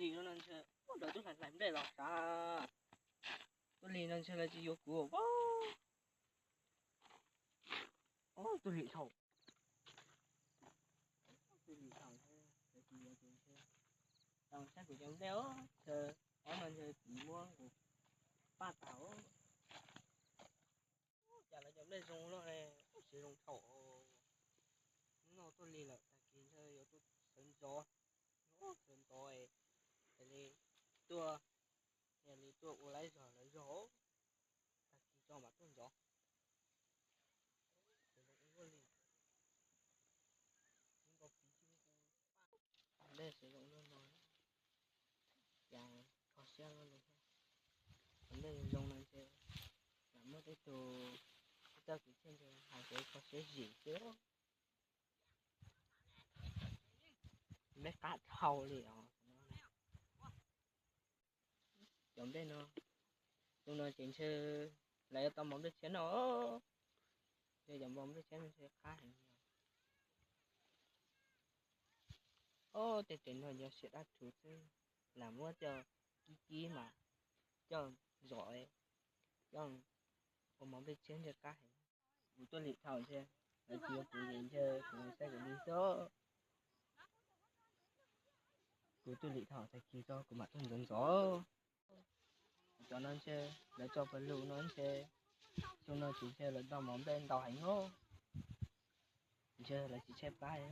Li no ntshe, ub, lawv twb hlais hlais nplej los sav. Tuaj li no ntshe lawv tsis yuav kuv. Ub, tuaj li thaum, tuaj li thaum ntshe lawv tsis yuav kuv ntshe. Tau saib kuv cov nplej os, ntshe ob no ntshe kuv muab kuv paj tas os. Cas lawv cov nplej zoo loj ne, siav zoo thaum. Hnub no tuaj li lawm, tag kis ntshe yuav tuaj sawv ntxov, sawv ntxov, yog li tuaj, yog li tuaj ua lawv zog lawv zog, tag kis tso mam tuaj ntxov. Siav zoo ua luaj li, nkaus piv xwb. Nplej siav zoo luaj no, cas kho siab luaj li. Nplej zoo no ntshe lam muaj tej tug txawj kwv txhiaj ntshe hais tias kho siab zim xwb. Nplej qab dhau li os. Cov nplej no, tus no ces ntshe lawv yuav tau mov nplej tshiab no. Ntshe cov mov nplej tshiab no ntshe qab heev. Ob, tej tes no yog siav dab rhuv xwb, lam muab coj kib kib mas coj zom, coj ua mov nplej tshiab ntshe qab heev. Kuv tuaj lim thaum ntshe lawv tsis yuav kuv ces ntshe kuv saib kuv li xwb. Kuv tuaj lim thaum tag kis tso kuv mam tuaj ntxov ntxov. Cov no ntshe lawv tso pawg lug no ntshe, xyoo no ces ntshe lawv tau mov nplej ntau heev os. Ntshe lawv tsis tshaib plab li.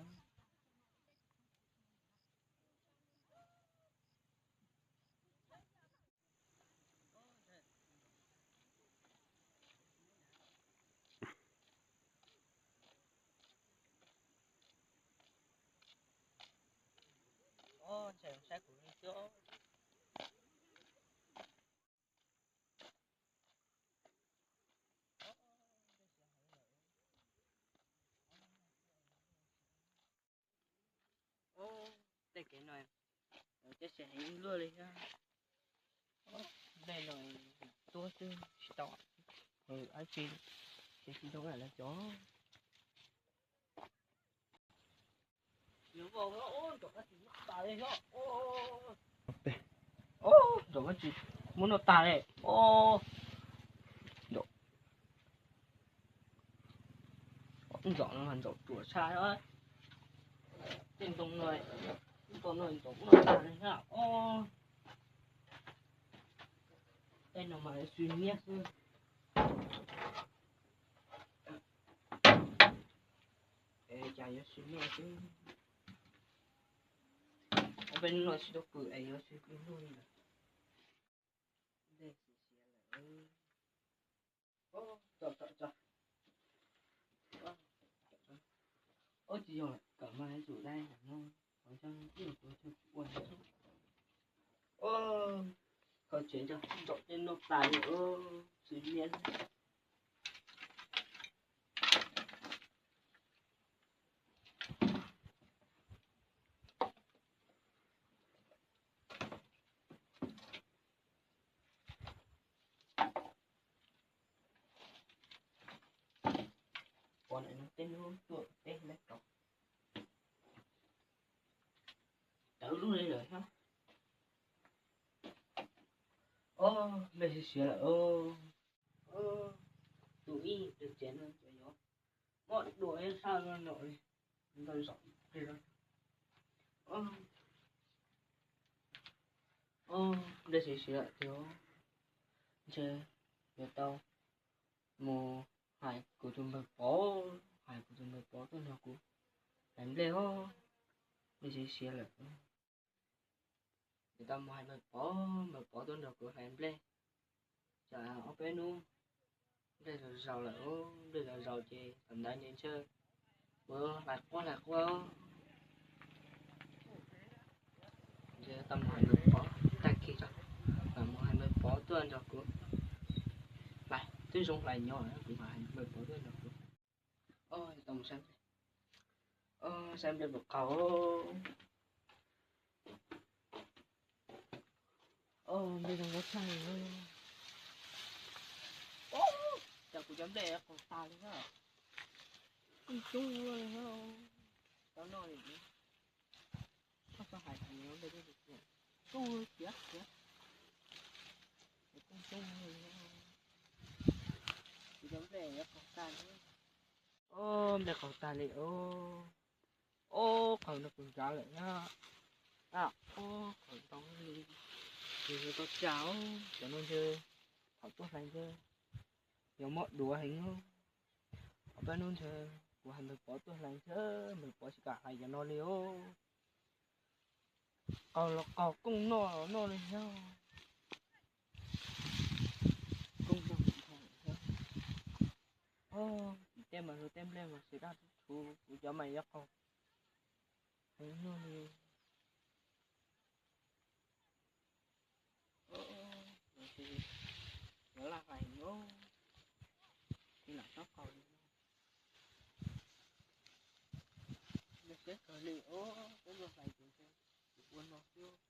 Ob, ntshe saib kuv li xwb. Ob, tej kev no cab siav heev luaj li thiab. Nplej no tuab xwb tsis tau dab tsi, ces tsis zoo lawv cov. Nram koj tsis muab noj tag li. Nram, ntxom no mas ntxom ruam tshaj. Tej ntoo no, ntoo no ntxom muab noj tag li na. Tej no mas xwb niab xwb. Es cas yuav xwb niab xwb. Ob peb hnub no tsis tau pw es yuav xwb pw luaj li lawm. Dej siav siav lawm. Ob, tsis yog kawm mas tsum dai no, qhov ncauj ib yam tus tsis ua. Kho tsev ntso ntxom tej noj tas li, xwb niab. Pov ntawm no tej hnub tuaj teb leb rau tawv lub li lawm thiab. Ob, nplej siav siav lawm. Tus ib tus tsev no ces yuav muab dua ib sab no no li, ntau zom li. Ob, nplej siav siav lawm tiag, ntshe yuav tau mus hais kuv tus npawg Pov, hais kuv tus npawg Pov tuaj nrog kuv hlais nplej os. Nplej siav siav lawm. Yuav tau mus hais npawg Pov, npawg Pov tuaj nrog kuv hlais nplej. Tsam ob peb hnub nplej zaus zaus lawm, nplej zaus zaus ces thaum ntawd ces ntshe kuv hlais quaj hlais quaj. Ntshe tau mus hais npawg Pov, tag kis tso mam mus hais npawg Pov tuaj nrog kuv hlais, twb zoo hlais nyob kuv mam hais npawg Pov tuaj nrog kuv. Tau mus saib nplej, saib nplej puas qaug. Nplej zoo nkauj tshaj li. Cas kuv cov nplej qaug tas li na. Coob coob li na. Cov no li, koj txhob hais tias nplej twb tu tu. Kuj tiav tiav, kuj coob li, tsis tau nplej yuav qaug tag li. Ob, nplej qaug tag li os. Ob, qaug no kuv ntsav lawm na. Ob, qaug ntau li, nws yuav tau tsa os. Cov no ntshe thaum tuaj hlais ntshe yuav mob duav heev os. Ob peb hnub ntshe kuv hais npawg Pov tuaj hlais ntshe npawg Pov tsis kam hlais cov no li os. Qaug los qaug, kooj noj los noj li thiab. Kooj noj thiab. Ob, tim tej mas luag tej nplej mas xws daj tub thuv, kuv cov mas yuav qaug heev luaj li. Yuav laj hlais os, tsis lam txhob qaug li. Siab kawg li os, peb luag hlais ces ntshe ua no xwb.